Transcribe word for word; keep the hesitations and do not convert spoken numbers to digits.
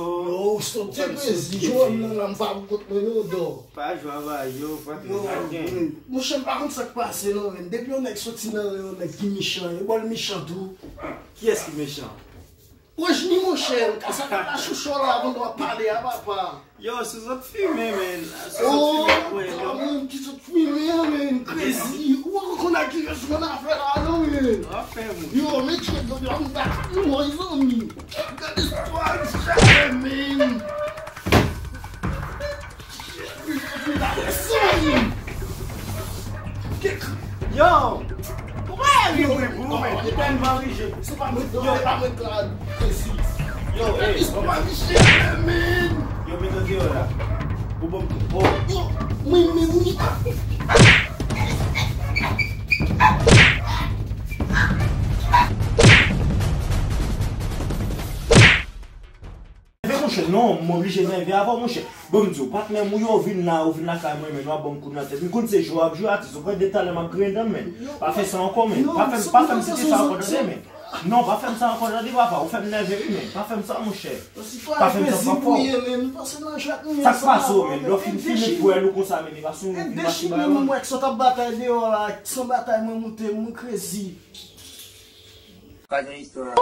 Yo, soti Krezi, jwè m nan la, m pa pou kont mwen non, dò. Pa jwe avè yo, pa te Yo, lagen. Monchè, m pa konn sa k pase non, men. Depi yon nèg soti nan yon nèg ki mechan, yo ba l mechan tou. Kiyès ki mechan? Wojni, monchè, sa ka la chouchou la, avan w ap pale a, papa. Yo, si zòt fimen, men. Si zòt Oh, fimen, mwen, yo. Mwen ki sot fimen, men, Krezi. Ou pa konn ak ki res mwen afè la, non, men. Afè, mwen. Yo, men, tchèk, yo, yo, m ta, mwen, zanmi. Gade istwa, tchèk, men. Yo! Ou pa rive pou ou, men. Ou tèlman rive. Se pa mwen, se pa mwen, Claude. Yo, ey, se pa Michel, men. Yo, mete deyò la. Ou bon, oh. Mwen, men, mwen. Nève, monchè, non, m oblije nève avè w, monchè. Bon, m di w, patnè m ou yo vin la, ou vin lakay mwen, men w ap ban m kout nan tèt. M konn se jwe w ap jwe, atis, ou kwè de talè m ap griyen dan m, men. Pa fè sa ankò, men. Pa fè m, pa fè m site sa ankò, tande, men. Non, pa fè m sa ankò, tande, papa. Ou fè m nève, wi, men. Pa fè m sa, monchè. Pa fè m sa, papa. Sa k pase w, men? Lè w fin fini pwèl ou konsa, men, e pa sou yon vin mache ba yo. Mwen, mwen, sa t ap batay deyò la, san batay, mwen moute, mwen krezi. Pa gen istwa.